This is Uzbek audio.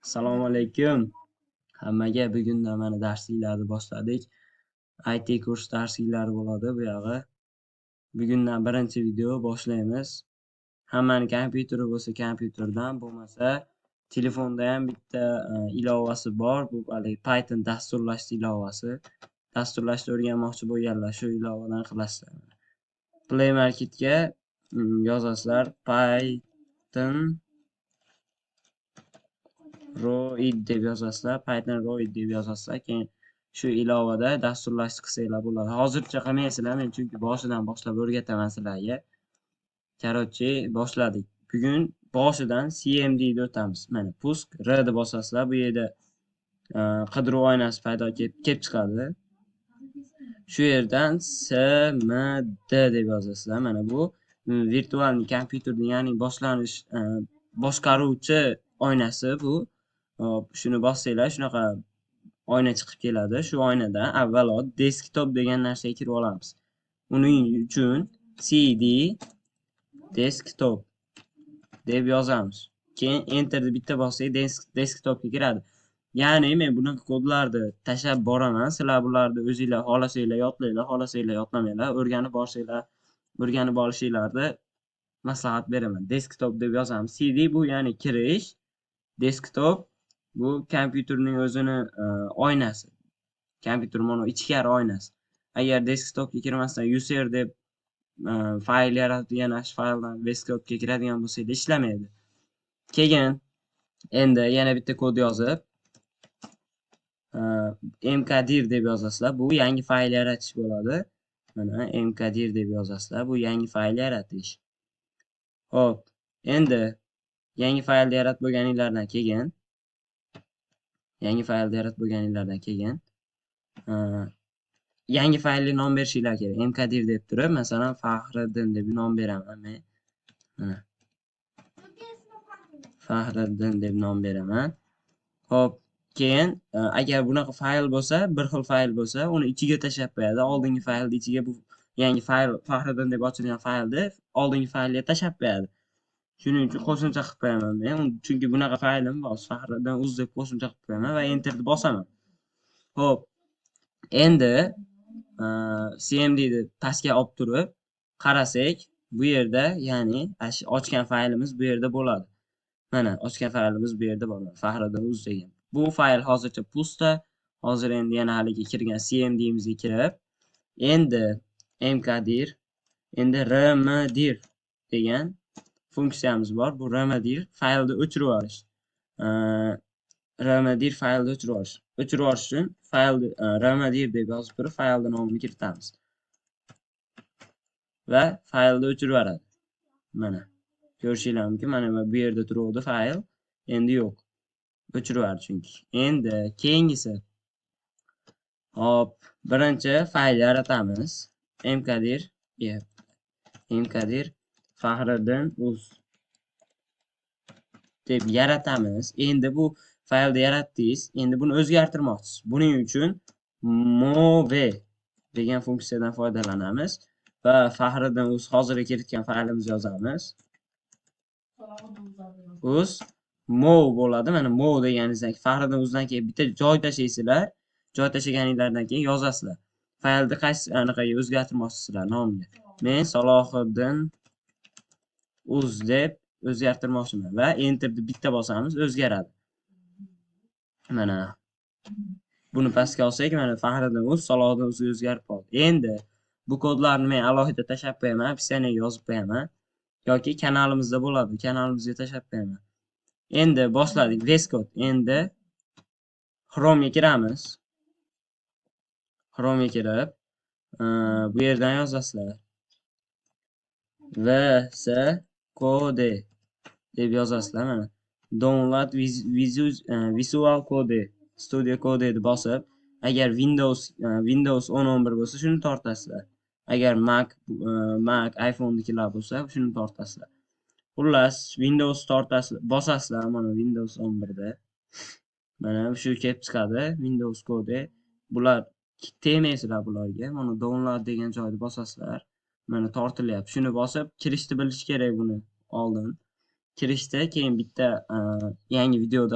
Assalomu alaykum hammaga. Bugundan mana darsliklarni boshladik. IT kurs darsliklari bo'ladi bu yog'i. Bugundan birinchi video boshlaymiz. Hammani kompyuteri bo'lsa kompyuterdan, bo'lmasa telefonda ham bitta ilovasi bor. Bu haligi Python dasturlash ilovasi. Dasturlashni o'rganmoqchi bo'lganlar shu ilovadan qilasizlar. Play Marketga yozasizlar Python Roid deb yozasizlar, Python Roid deb yozasizlar. Keyin shu ilovada dasturlashni qilsanglar bo'ladi. Hozircha qilmaysizlar, men chunki boshidan boshlab o'rgataman sizlarga. Короче, boshladik. Bugun boshidan CMD ni o'tamiz. Mana пуск R deb bosasizlar, bu yerda qidiruv oynasi paydo kelib chiqadi. Shu yerdan CMD deb yozasizlar. Mana bu virtual kompyuterning, ya'ni boshlanish boshqaruvchi oynasi bu. Hop, shuni bossanglar shunaqa oyna chiqib keladi. Shu oynadan avvalo desktop degan narsaga kirib olamiz. Uning uchun cd desktop deb yozamiz. Keyin enterni bitta bossak desktopga kiradi. Ya'ni men bunaqa kodlarni tashlab boraman. Sizlar bularni o'zinglar xohlasanglar yodlanglar, xohlasanglar yodlamanglar, o'rganib borsanglar, o'rganib olishinglarni maslahat beraman. Desktop deb yozamiz. CD bu ya'ni kirish, desktop bu kompyuterning o'zini oynasi. Kompyuter mana ichkari oynasi. Agar desktopga kirmasdan user deb fayl yaratib, yana shu fayldan desktopga kiradigan bo'lsangiz ishlamaydi. Keyin endi yana bitta kod yozib mkdir deb yozasizlar. Bu yangi fayl yaratish bo'ladi. Mana mkdir deb yozasizlar. Bu yangi fayl yaratish. Xo'p, endi yangi faylni yaratib bo'lganinglardan keyin yangi faylga nom berishinglar kerak. Mkdir deb turib, masalan, Faxriddin deb nom beraman men. Mana. Faxriddin deb nom beraman. Xo'p, keyin agar bunaqa fayl bo'lsa, bir xil fayl bo'lsa, uni ichiga tashlab qo'yadi. Oldingi faylni ichiga bu yangi fayl Faxriddin deb ochilgan faylni oldingi faylga tashlab qo'yadi. Shuning uchun qo'shimcha qilib qo'yaman men. Chunki bunaqa faylim bor. Faxriddin uz deb qo'shimcha qilib qo'yaman va enterni bosaman. Xo'p, endi cmd ni pastga olib turib qarasak, bu yerda, ya'ni ochgan faylimiz bu yerda bo'ladi. Mana ochgan faylimiz bu yerda bor. Faxriddin uz degan. Bu fayl hozircha пусто. Hozir endi yana haligi kirgan cmdimizga kirib, endi mkdir, endi rmdir degan funksiyamiz bor. Bu rmdir faylni o'chirib yuborish. Rmdir faylni o'chirib yuborish. O'chirib yuborish uchun faylni rmdir deb yozib turib faylni nomini kiritamiz. Va faylni o'chirib yuboradi. Mana ko'rishinglar mumkin. Mana bu yerda turuvdi fayl, endi yo'q. O'chirib yubordi chunki. Endi keyingisi. Hop, birinchi fayl yaratamiz. Mkdir, mkdir Faxriddin uz deb yaratamiz. Endi bu faylni yaratdingiz, endi buni o'zgartirmoqchisiz. Buning uchun move degan funksiyadan foydalanamiz va Faxriddin uz hozirgi kiritgan faylimizni yozamiz. Uz move bo'ladi. Mana move deganingizdan keyin Faxriddin uzdan keyin bitta joy tashlaysizlar. Joy tashlaganinglardan keyin yozasizlar. Faylni qaysi anaqaga o'zgartirmoqchisizlar nomiga. Men Salohiddin uz deb o'zgartirmoqchiman va enterni bitta bosamiz, o'zgaradi. Mana buni pastga olsak, mana Faxriddin uz, Salohiddin uz o'zgarib qoldi. Endi bu kodlarni men alohida tashlab qo'yaman, описание ga yozib qo'yaman yoki kanalimizda bo'ladi, kanalimizga tashlab qo'yaman. Endi boshladik VS Code. Endi Chrome ga kiramiz. Chrome ga kirib, bu yerdan yozasizlar. VS Code deb yozasizlar mana. Download Visual Code, Studio Code deb bosib, agar Windows 10 11 bo'lsa shuni tortasizlar. Agar Mac, iPhone'nikilar bo'lsa shuni tortasizlar. Xullas, Windows tortasizlar, bosasizlar mana Windows 11 da. Mana shu kelib chiqadi Windows Code. Bular tegmaysizlar bularga. Mana download degan joyni bosasizlar. Mana tortilyapti. Shuni bosib kirishni bilish kerak buni oldin. Kirishda keyin bitta yangi videoda